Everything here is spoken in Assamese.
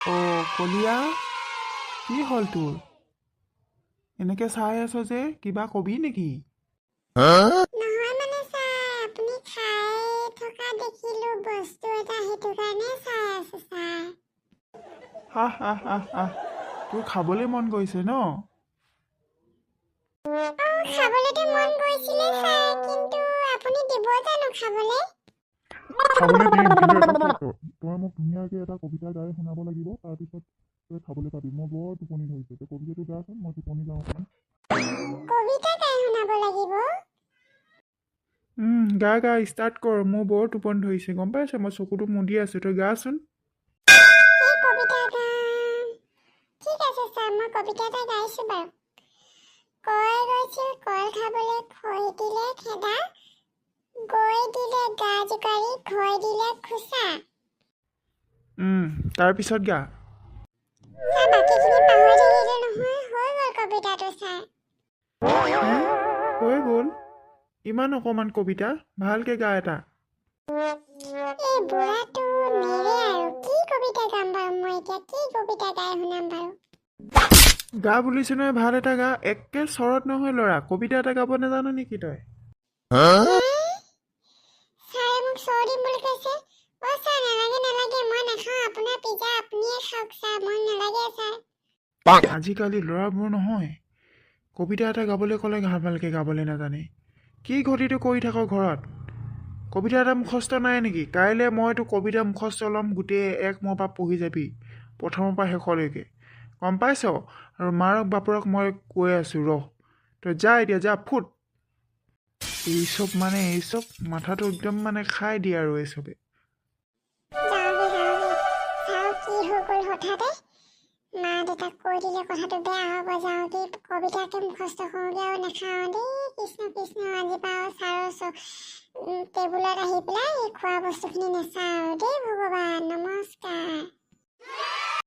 অ' কলীয়া, কি হ'ল তোৰ? এনেকৈ চাই আছ যে, কিবা কবি নেকি? নহয় মানে ছাৰ, আপুনি খাই থকা দেখিলো বস্তু এটা, সেইটো কাৰণে চাই আছো ছাৰ। হা হা হা হা, তোৰ খাবলৈ মন গৈছে ন? অ', খাবলৈতো মন গৈছিলে ছাৰ, কিন্তু আপুনি দিব জানো খাবলৈ? খাবলৈ দিম, কিন্তু এটা চৰ্ত। তই মোক ধুনীয়াকৈ এটা কবিতা গাই শুনাব লাগিব, তাৰপিছত তই খাবলৈ পাবি। মই বৰ টোপনি ধৰিছে। তই কবিতাটো গাচোন, মই টোপনি যাওঁ অকণমান। কবিতা গাই শুনাব লাগিব? গা গা, ষ্টাৰ্ট কৰ। মোৰ বৰ টোপনি ধৰিছে, গম পাইছ? মই চকুটো মুদি আছোঁ, তই গাচোন। কি কবিতা গাম? ঠিক আছে ছাৰ, মই কবিতা এটা গাইছোঁ বাৰু। কয় গৈছিল কল খাবলৈ, খৈ দিলে খেদা, গৈ দিলে গা জোকাৰি, ঘৈ দিলে খোচা। তাৰপিছত গা। ছাৰ, বাকীখিনি পাহৰি থাকিলো নহয়। হৈ গ'ল কবিতাটো ছাৰ। হে, হৈ গ'ল? ইমান অকণমান কবিতা? ভালকৈ গা এটা। এই বুঢ়াটো নেৰে আৰু। কি কবিতা গাম বাৰু মই এতিয়া? কি কবিতা গাই শুনাম বাৰু? গা বুলিছোঁ নহয়, ভাল এটা গা। একে চৰত নহয় ল'ৰা, কবিতা এটা গাব নাজান নেকি তই? ছাৰে মোক চৰ দিম বুলি কৈছে। অ' ছাৰ, নালাগে নালাগে, মই নাখাওঁ আপোনাৰ পিজ্জা, আপুনিয়ে খাওক ছাৰ, মোক নালাগে ছাৰ। আজিকালি ল'ৰাবোৰ নহয়, কবিতা এটা গাবলৈ ক'লে ভাল ভালকৈ গাবলৈ নাজানে। কি ঘটিটো কৰি থাক ঘৰত? কবিতা এটা মুখস্থ নাই নেকি? কাইলৈ মই তোৰ কবিতা মুখস্থ ল'ম গোটেই, এক মোৰ পৰা পঢ়ি যাবি প্ৰথমৰ পৰা শেষলৈকে, গম পাইছ? আৰু মাৰক বাপেৰক মই কৈ আছোঁ, ৰহ। তই যা এতিয়া, যা ফুট। এইচব মানে এইচব মাথাটো একদম মানে খাই দিয়ে আৰু এইচবে। যাওঁগে যাওঁগে, চাওঁ কি হৈ গ'ল হঠাতে। মা দেউতাক কৈ দিলে কথাটো বেয়া হ'ব। যাওঁ কি কবিতাকে মুখস্থ কৰোঁগৈ আৰু নাখাওঁ দেই। কৃষ্ণ কৃষ্ণ, আজিৰ পৰা আৰু ছাৰৰ টেবুলত আহি পেলাই এই খোৱা বস্তুখিনি নাচাওঁ আৰু দেই ভগৱান। নমস্কাৰ।